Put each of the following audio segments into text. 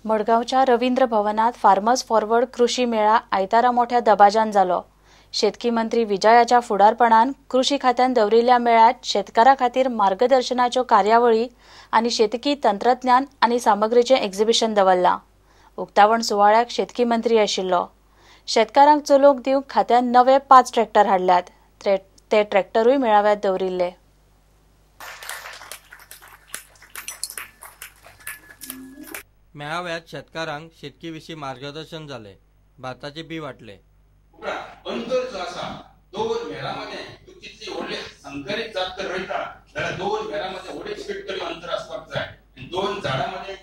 मडगांवच्या रवींद्र भवनात farmers forward कृषी मेळा आयतारा मोठ्या दबाज्यान जालो. शेतकी मंत्री विजयाच्या फुडारपणान कृषी खात्यान दवरिल्ल्या मेळ्यात शेतकारा खातीर मार्गदर्शनाच्यो कार्यावळी आनी शेतकी तंत्रज्ञान आनी सामग्रीचें एक्झिबिशन दवरलां. उक्तावण सुवाळ्याक शेतकी मंत्री आशिल्लो. शेतकारांक चलोवंक दिवंक खात्यान नवे 5 ट्रॅक्टर हाडल्यात. ते ट्रॅक्टरूय मेळाव्यात दवरिल्ले. मेळाव्यात शेतकारांक शेतकी विशीं मार्गदर्शन जालें, भाताचे बी वांटले. अंतर जो आसा 2 मेरामध्ये तू कितली व्हडली संकरीत जात तर रोयता जाल्यार 2 मेरामध्ये अडेच फीट तरी अंतर आसपाक जाय आनी 2 झाडामध्ये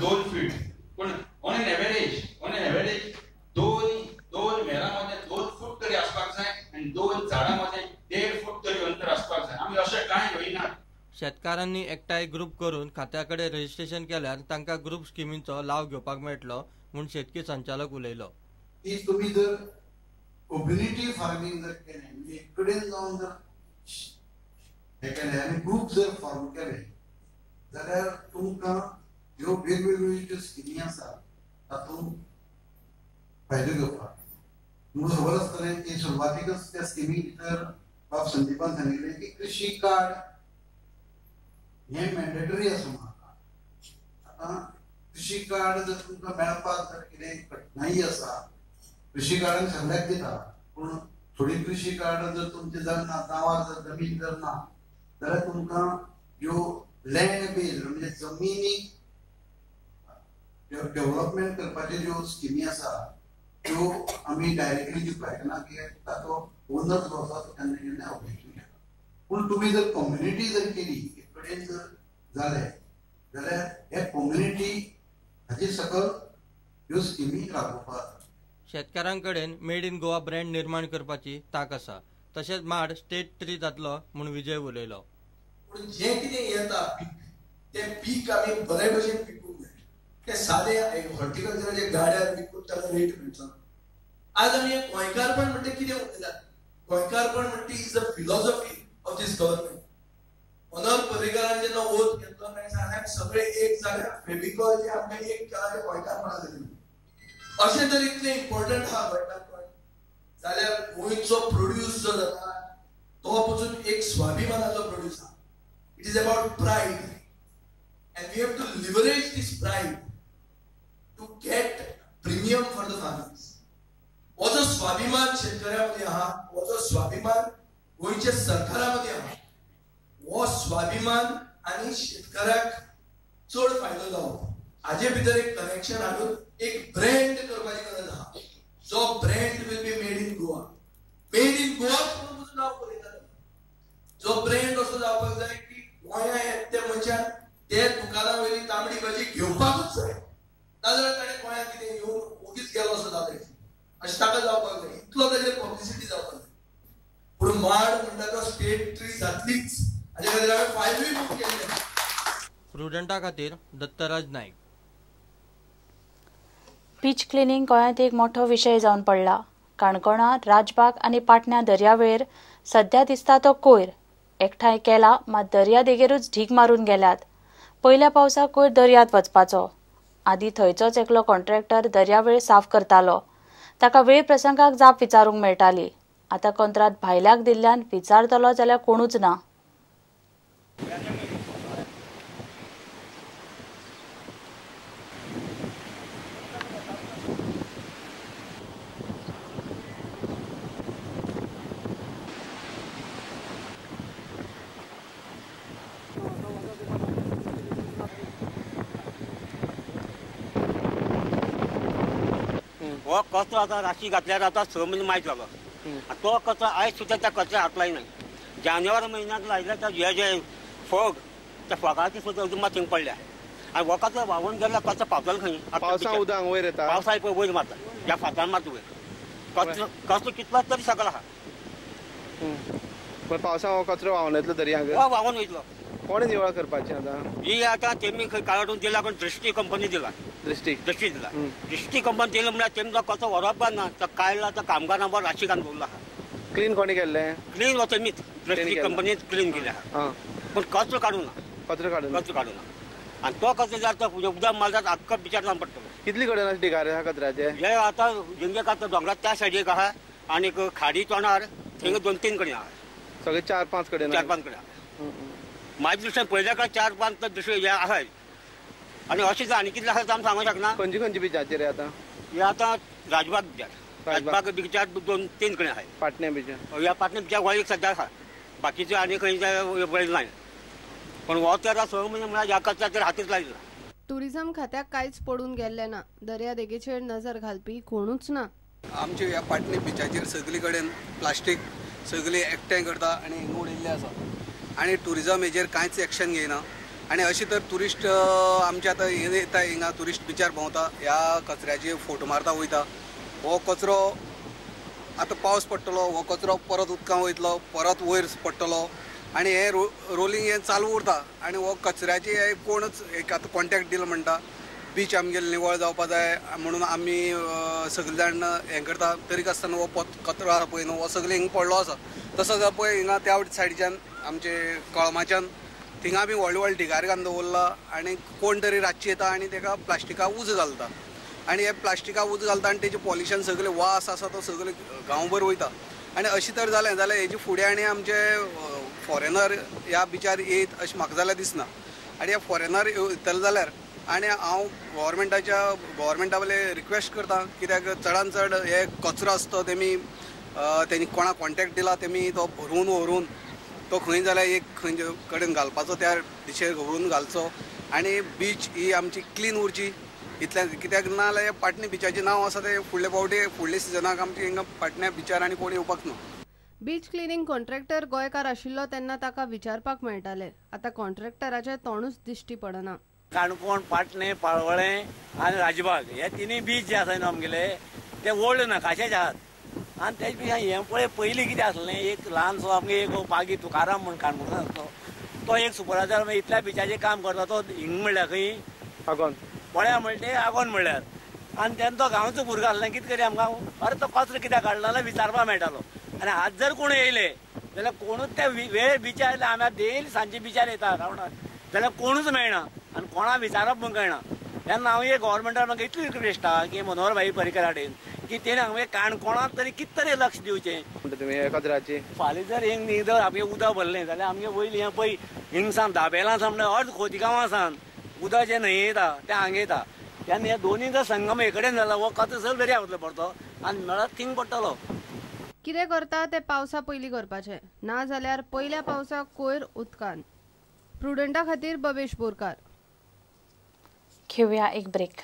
2 फीट. पूण ऑन एन एव्हरेज 2 मेरामध्ये 2 फूट तरी आसपाक जाय आनी 2 झाडामध्ये 1.5 फूट तरी अंतर आसपाक जाय. आमी अशें कांय रोयना. शेतकारांनी एकठांय ग्रुप करून खात्या कडेन रजिस्ट्रेशन केल्यार तांकां ग्रुप स्किमींचो लाव घेवपाक मेळटलो म्हूण शेतकी संचालक उलयलो. की तुमी जर कम्युनिटी फार्मींग जर केलें म्हणजे एक कडेन जावन जर हें केलें आनी ग्रूप जर फॉर्म केले जाल्यार तुमकां ह्यो वेगवेगळ्यो ज्यो स्किमी आसा तातूंत फायदो घेवपाक. तुमकां खबर आसतलें की सुरवातीकच त्या स्किमी भितर बाब संदीपान सांगिल्लें की कृषी कार्ड हें मॅन्डेटरी आसा. म्हाका आतां कृषी कार्ड जर तुमकां मेळपाक जर कितें कठिनाई आसा, कृषी कार्डान सगळ्याक दिता पूण थोडी कृषी कार्ड जर तुमचे जर ना, नांवार जर जमीन जर ना जाल्यार तुमकां ज्यो लँड बेज म्हणजे जमिनी डेव्हलपमेंट करपाच्यो ज्यो स्किमी आसा त्यो आमी डायरेक्टली दिवपाक शकना कित्याक ताचो ओनर जो आसा तो केन्ना केन्ना ऑब्जेक्शन घेता. पूण तुमी जर कम्युनिटी जर केली एक कडेन जर जालें जाल्यार हे कम्युनिटी हाजे सकयल ह्यो स्किमी राबोवपाक. शेतकारांकडेन मेड इन गोवा ब्रँड निर्माण करपाची तांक आसा, तशेंच माड स्टेट ट्री जातलो म्हूण विजय उलयलो. पूण जें कितें येता पीक तें पीक आमी बरे भशेन पिकूंक जाय. तें सादें हॉर्टिकल्चराच्या गाड्यार विकून ताका रेट मेळचो. आज आमी गोंयकारपण म्हणटा कितें उलयतात? गोंयकारपण म्हणटा is a philosophy of this government. Manohar पर्रीकारान जेन्ना ओथ घेतलो ताणें सांगलें आमी सगळे एक जाल्यार फेविकॉल जें आमकां एक केलां तें गोंयकारपणा जालें. अशें जर इतलें इम्पॉर्टंट आहा गोंयकारपण जाल्यार गोंयचो प्रोड्यूस जो जाता तो पसून एक स्वाभिमानाचो प्रोड्यूस आहा. It is about pride and we have to leverage this pride to get premium for the farmers. हो जो स्वाभिमान शेतकऱ्यां मदीं आहा, हो जो स्वाभिमान गोंयच्या सरकारा मदीं आहा, हो स्वाभिमान आनी शेतकऱ्याक चड फायदो जावप हाजे भितर एक कनेक्शन हाडून एक ब्रँड करपाची गरज आहा. जो brand will be made in Goa. Made in Goa म्हणून पसून हांव पळयता. जो ब्रँड असो जावपाक जाय की गोंया येता त्या मनशान ते दुकाना वयली तांबडी भाजी घेवपाकूच जाय, नाजाल्यार ताणें गोंयांत कितें येवन ओगीच गेलो असो जाता अशें ताका जावपाक जाय. इतलो ताजेर पब्लिसिटी जावपाक जाय. पूण माड म्हणटा तो स्टेट ट्री जातलीच हाजे खातीर हांवें फायलूय बूक केल्लें. प्रुडंटा खातीर दत्तराज नायक. बीच क्लिनींग गोंयांत एक मोठो विशय जावन पडला. काणकोणा, राजबाग आनी पाटण्या दर्यावेळेर सध्या दिसता तो कोयर एकठांय केला, मात दर्या देगेरूच ढीग मारून गेल्यात. पयल्या पावसाक कोयर दर्यांत वचपाचो. आदी थंयचोच एकलो कॉन्ट्रॅक्टर दर्यावेळ साफ करतालो. ताका वेळ प्रसंगाक जाप विचारूंक मेळटाली. आतां कंत्राट भायल्याक दिल्ल्यान विचारतलो जाल्यार कोणूच ना. हो कचरो आतां राशी घातल्यार आतां 6 म्हयने मायज जालो. तो कचरो आयज सुद्दां त्या कचऱ्या हातलाय ना. जानेवारी म्हयन्याक लायल्या त्या हे जे फोग त्या फोगाची सुद्दां अजून मात थिंग पडल्या आनी हो कचरो व्हांवून गेल्यार कचरो पावतलो खंय? पावसा उदक वयर येता, पावसा पळय वयर मारता, ह्या फातरान मारता वयर. कचरो कचरो कितलो तरी सकयल आहा. पण पावसा हो कचरो व्हांवून येतलो दर्यांक? हो व्हांवून वयतलो. कोणें निवळ करपाचें आतां? ही आतां तेमी खंय काडून दिला, कोण दृश्टी कंपनी दिला. दृश्टी दृश्टी दिला. दृश्टी कंपनी दिला म्हळ्यार तेमचो कसो व्हरप ना, तो काडला तो कामगारां बरो राशी घालून दवरला आहा. क्लीन कोणी केल्लें? क्लीन हो तेमीच दृश्टी कंपनीन क्लीन केलें आहा, पूण कचरो काडूं ना. कचरो काडूं कचरो काडूं ना. आनी तो कचरो जर तो उदक मारतात आख्खो बिचार जावन पडटलो. कितले कडेन अशे ढिगारे आहा कचऱ्याचे? हे आतां जिंगे आतां दोंगरार त्या सायडीक आहा आनी खाडी तोंडार थिंगा 2-3 कडेन आहा. सगळे 4-5 कडेन? 4-5 कडेन आहा. म्हाज्या दृश्टीन पळयल्या काय 4-5 दुसरे हे आहाय. आनी अशें आनी कितले आसा आमी सांगूंक शकना. खंयचे खंयचे बिचाचेर आतां? हे आतां राजबाग बिचार, राजबाग बिचार 2-3 कडेन आहाय. पाटणे बिचार? ह्या पाटणे बिचार हो एक सद्या आसा, बाकीचे आनी खंय पळयलें ना. पण हो तर 6 म्हयने म्हळ्यार ह्या कचऱ्याचेर हातच लायला. टुरिझम खात्याक कांयच पडून गेल्लें ना. दर्यादेगेचेर नजर घालपी कोणूच ना. आमच्या ह्या पाटणे बिचाचेर सगळी कडेन प्लास्टीक सगळी एकठांय करता आनी हिंगा उडयल्लें आसा आनी टुरिझम हेजेर कांयच एक्शन घेयना. आनी अशें तर ट्युरिस्ट आमचे आतां येता हिंगा ट्युरिस्ट बिचार भोंवता, ह्या कचऱ्याचे फोटो मारता वयता. हो कचरो आतां पावस पडटलो, हो कचरो परत उदकां वयतलो, परत वयर पडटलो आनी हे रोलिंग हें चालू उरता. आनी हो कचऱ्याचे हे कोणच एक आतां कॉन्टॅक्ट दिलो म्हणटा बीच आमगेले निवळ जावपा जाय म्हणून आमी सगळे जाण हें करता, तरी आसतना हो कचरो आसा पळय न्हू हो सगळे हिंगा पडलो आसा. तसोच पळय हिंगा त्या सायडीच्यान आमचे कळमाच्यान थिंगा बी व्हडले व्हडले ढिगार घालून दवरला आनी कोण तरी रातची येता आनी तेका प्लास्टिका उजो घालता आनी हे प्लास्टिका उजो घालता आनी तेजें पॉल्युशन सगळें वास आसा तो सगळें गांवभर वयता. आनी अशें तर जालें जाल्यार हेजे फुडें आनी आमचे फॉरेनर ह्या बिचार येयत अशें म्हाका जाल्यार दिसना. आनी ह्या फॉरेनर येतले जाल्यार आनी हांव गोवोरमेंटा वयले रिक्वेस्ट करता कित्याक चडान चड हे कचरो आसता तेमी तेणी कोणाक कॉन्टॅक्ट दिला तेमी तो भरून व्हरून तो खंय जाल्यार एक खंयचे कडेन घालपाचो, त्या दिशेर व्हरून घालचो आनी बीच ही आमची क्लीन उरची इतल्यान. कित्याक ना जाल्यार पाटणे बिचाचें नांव आसा तें फुडले फावटी फुडल्या सिजनाक आमचे हिंगा पाटण्या बिचार आनी कोण येवपाक ना. बीच क्लिनींग कॉन्ट्रॅक्टर गोंयकार आशिल्लो तेन्ना ताका विचारपाक मेळटालें, आतां कॉन्ट्रॅक्टराचें तोंडूच दिश्टी पडना. काणकोण, पाटणे, पाळवळें आनी राजबाग हे तिनूय बीच जे आसा न्हू आमगेले ते ओल्ड नकाशेचे आहात. आनी तेजे पेक्षा हें पळय पयलीं कितें आसलें, एक ल्हानसो आमगे एक पागी तुकाराम म्हूण काणकोणांत आसलो, तो एक सुपरवायजर इतल्या बिचाचेर काम करता. तो हिंग म्हणल्यार खंय आगोन पळ्या म्हणटा ते आगोन म्हणल्यार. आनी तेन्ना तो गांवचो भुरगो आसलो कितें करी आमकां अरे तो कचरो कित्याक काडलो जाल्यार विचारपाक मेळटालो. आनी आज जर कोण येयले जाल्यार कोणूच त्या वेळ बिचार आमी डेली सांजचे बिचार येता रावंडार जाल्यार कोणूच मेळना आनी कोणा विचारप म्हूण कळना. तेन्ना हांव एक गव्हर्मेंटान म्हाका इतली रिक्वेस्ट आहा की मनोहर भाई पर्रीकर कडेन की तेणें हांवें काणकोणांत तरी कितें तरी लक्ष दिवचें. म्हणटा तुमी कचऱ्याची फाल्यां जर हिंग जर आमगे उदक भरलें जाल्यार आमगे वयली हें पळय हिंगसान दाबेलां सावन अर्द खोतिगांवां सावन उदक जें न्हंये येता तें हांगा येता. तेन्ना हे दोनूय जर संगम हे कडेन जाला हो कचरो सगळो दर्या वतलो पडतो आनी मेळत थिंग पडटलो. कितें करता तें पावसा पयलीं करपाचें, ना जाल्यार पयल्या पावसाक कोयर उदकान. प्रुडंटा खातीर भवेश बोरकार. घेऊया एक ब्रेक.